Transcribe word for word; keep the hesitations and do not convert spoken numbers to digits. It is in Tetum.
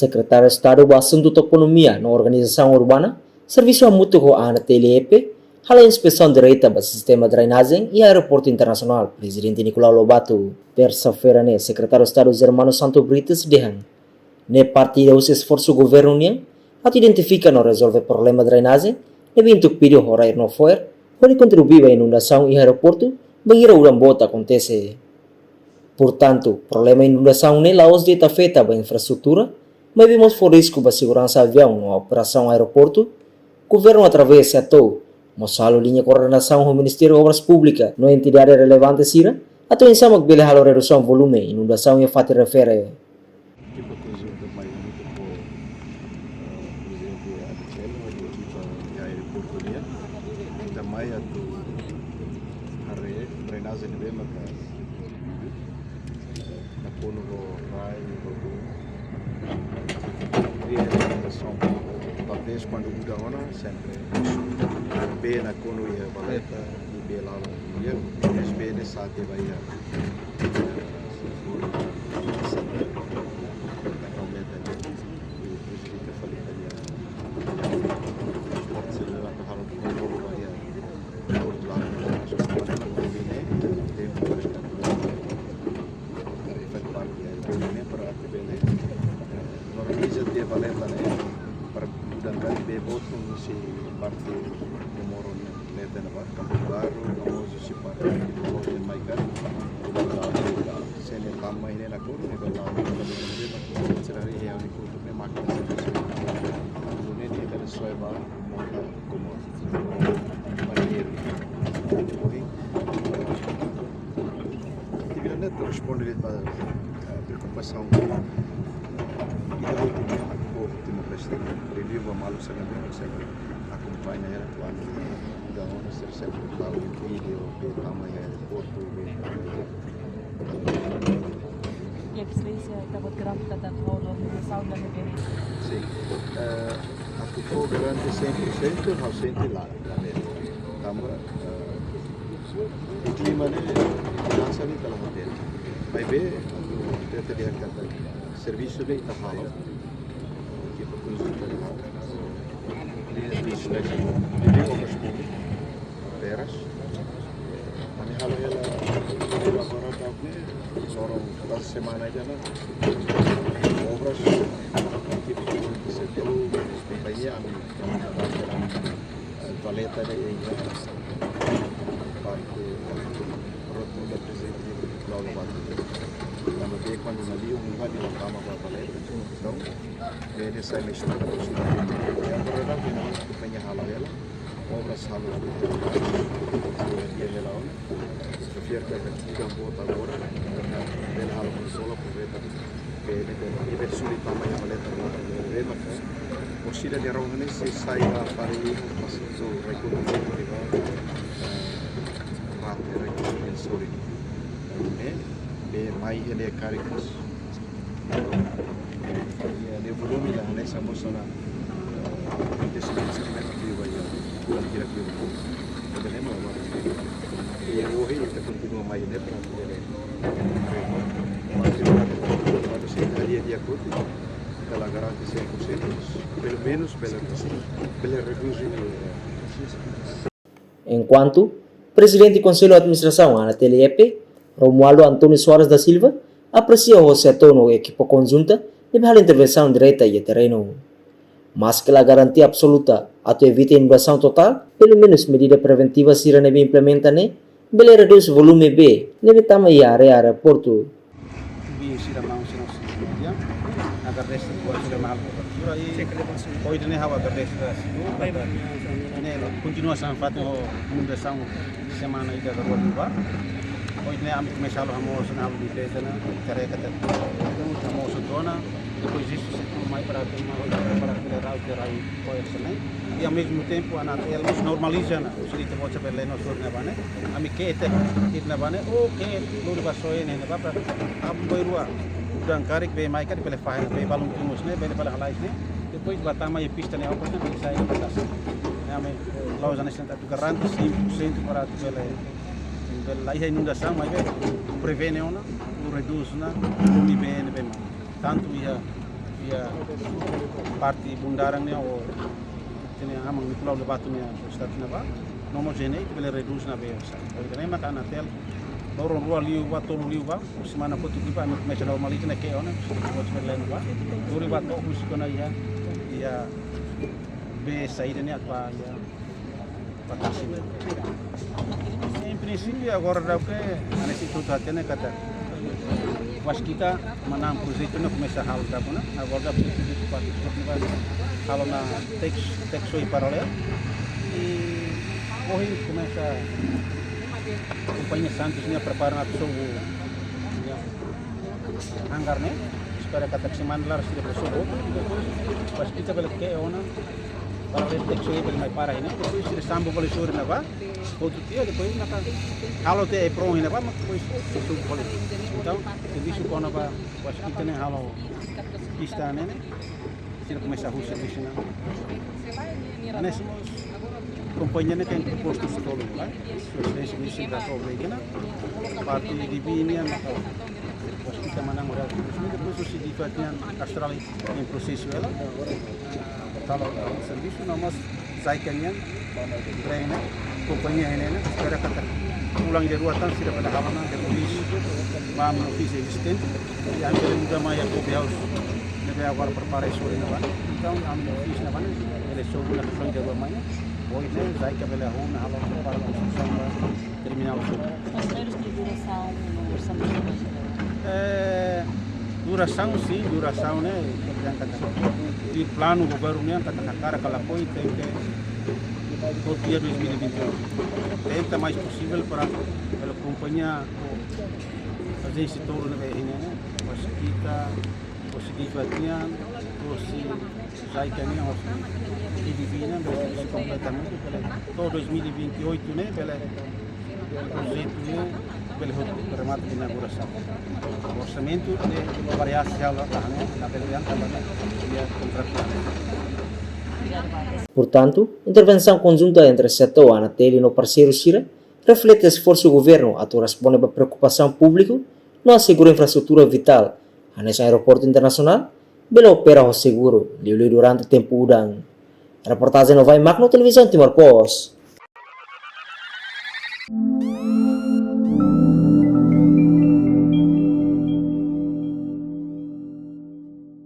Sekretáriu Estadu ba Asuntu Toponímia no Organizasaun Urbana, servisu hamutuk ho ANTL-EP, hala'o inspesaun direta ba sistema drenajen iha Aeroportu Internasionál Prezidente Nicolau Lobato. Tersa-feira ne'e, Sekretáriu Estadu Germano Santos Brites dehan, ne'e parte ida husi esforsu governu nian atu identifika no rezolve problema drenajen ne'ebé entupidu ho rai no fo'er, hodi kontribui ba inundasaun iha aeroportu bainhira udan boot akontese. Portantu, problema inundasaun ne'e la'ós de'it afeta ba infraestrutura, maibé mós fó risku ba seguransa aviaun no operasaun aeroportu. Governu através SEATOU mós halo liña koordenasaun ho Ministériu Obras Públikas no entidade relevante sira atu oinsá mak bele halo redusaun volume inundasaun iha fatin refere. Ekipa konjunta mai hamutuk ho, eh, prezidente ANTL, ho ekipa iha aeroportu nian. Ita mai atu haree drenajen ne'ebé maka nakonu ho rai, ho ria, ho sombra. Talvés kuandu udan ona, sempre bee nakonu iha valeta, i bee la'o iha, terus bee ne'e sa'e ba iha. Normaliza tiha valeta ne'e, para udan karik bee boot husi parte Comoro nian. Leten ba, Cabo Claro, famozu si parte, famozu mai kan, sene tama ine na koru, ne bela, sera ri he ani kutu ne mak, ne ne bela soe ba, mota, como, banheiro. Atividade ne'e responde ba, eh, preokupasaun. Ida última, última vez, review ba malu, sempre, sempre akompaña ela, kuandu da ona, sempre, sempre, tau, vídeo, be tama, eh, aeroportu, be. I esperiénsia ita-boot garante katak ha'u organizasaun ne'ebé? Sin. Eh, atu fó garante cem por cento, ha'u sente lae, lae. Tanba, eh, klima ne'e, mudansa ne'e ita la hatene. Maibé, atu tenta dehan katak servisu ne'e ita halo. Ekipa konjunta ne'e halo. Liña de inspesaun, de obras públikas, terras. Ami halo hela, hela agora, loron, toda semana ida ona. Obras, ekipa konjunta, SEATOU, kompañia, ami, ami, eh, valeta ne'e, eh, parte rotunda prezidente Nicolau Lobato. Tanba bee kuandu nadiu, um vai de la cama para valeta, então, bee ne'e sai mais rápido. Agora, kompañia halo hela, obras halo, dia hela ona. Fiar katak udan boot agora, bele halo konsola, aproveita. Ke ne'e, ne'e, ne'e, suli tama iha valeta, ne'e, ne'e, maka, orsida de rong ne'e, se sai ba fali, mas, so, rekursu, eh, parte, rekursu, sorry. Ne'e, be, mai, ne'e, karik, mas, ne'e, ne'e, volume, la, ne'e, sama, sona, eh, investimentu, ne'e, ativu, ya, kuantifikativu. Ita lembra, mas, e, ohin, ita kontinua mai, ne'e, para, ne'e, Kuandu se ita haria di'ak hotu, ita la garante cem por cento, pelumenus bele, bele redús, eh, Enkuantu, Prezidente Konsellu Administrasaun ANTL-EP, Romualdo António Soares da Silva, apresia ho SEATOU no ekipa konjunta ne'ebé halo intervensaun direta iha terrenu. Maske la garantia absoluta atu evita inundasaun totál, pelumenus medida preventiva sira ne'ebé implementa ne'e bele redús volume bee ne'ebé tama iha área aeroportu. Bi sira mau sira sira dia. Agradese buat sira mau kobertura i. Ohin ne'e ha'u agradese ba sira. Ne'e kontinua sama fatin ho inundasaun semana ida ka rua liubá. Ohin ne'e ami komesa halo hamoos ona, ami limpeza ona, kareta, hamoos ona. Depois disso, se tu mai para tu mai para tu rai, tu rai, pode ser, né? E ao mesmo tempo, ANTL mós normaliza ona. Orsida ita-boot sira bele lori ona ba ne'e, ami ke ete ita ona ba ne'e, ou ke lori ba soe ne'e, ne'e ba para apoiu rua. Udan karik bee mai karik bele fahe, bee balun timus ne'e, bele bele halais ne'e. Depois ba tama iha pista ne'e, ao pista ne'e, sai ba tasi. Ne'e ami la'ós hanesan atu garante cem por cento para atu bele, bele la iha inundasaun, maibé prevene ona, ou redús ona, volume bee ne'ebé mai. Tantu iha Iha parte Bundaran nian, ou ita-nia aman Nicolau Lobato nian, estatu ne'ebá, no mós ne'e ita bele redús ne'ebé oinsá. Hodi nune'e maka ANATEL loron rua liubá, tolu liubá, semana kotuk liubá, ami komesa normaliza ne'e ke'e ona, husi rua bele liubá, tolu liubá to'o husi kona iha, iha bee saida ne'e atu bá iha Patasi. Em princípio, agora daudaun ne'e, hanesan ita hotu hatene katak Waskita manán projetu ne'e komesa halo daudaun ona. Agora daudaun ita hotu parte projetu ne'e halo ona teks, teks oin paralelu. I ohin komesa kompañia Santos ne'e prepara atu sobu hangár ne'e. Espera katak semana laran sira bele sobu. Depois Waskita bele ke'e ona. Para bele teks oin bele mai para ne'e. Depois sira sambung fali sorin ne'ebá. Hotu tiha, depois maka halo tiha apron ne'ebá, maka depois sobu fali. Entaun, servisu kona-ba Waskita ne'e halo pista ne'e, sira komesa halo servisu ne'e. Hanesan mós kompañia ne'e kompostu husi tolu, ne'e? Sua Exelénsia Ministru da Obra ne'e, parte ADB nian, maka Waskita manán oral. Depois husi DIFAT nian, Astral em prosesu hela. Talo servisu no mós JICA nian, breve ne'e, kompañia ne'e, espera katak fulan ida rua tan sira bele halo ona, depois ba ami-nia ofísiu ezistente, i ami bele muda mai iha Coffee House ne'ebé agora prepara sorin ne'ebá. Entaun ami-nia ofísiu ne'ebá ne'e bele sobu ona fulan ida rua mai ne'e. Ohin ne'e JICA bele halo ona, halo prepara konstrusaun ba terminál sul. Mais ou menos que duração no orçamento mais ou menos? Eh, durasaun, sin, durasaun ne'e, ita dehan katak, iha planu governu nian katak hakarak ka lakohi tenke to'o iha dois mil e vinte e oito. Tenta mais posivel para, para kompañia, ajénsia tolu ne'ebé iha ne'e, Waskita, husi DIFAT nian, husi JICA nian, husi ADB nian, bele servisu kompletamente, bele to'o dois mil e vinte e oito ne'e, bele projetu ne'e, bele hotu remata inaugurasaun. Orsamentu ne'e variasaun la tahan, ne'e, labele dehan tanba ne'e, iha kontratu. Portantu, intervensaun konjunta entre SEATOU, ANATEL no parseiru sira reflete esforsu governu atu responde ba preokupasaun públiku no asegura infraestrutura vitál, hanesan aeroportu internasionál, bele opera ho seguru, liuliu durante tempu udan. Reportajen Novai Magno, Televizaun Timor Post.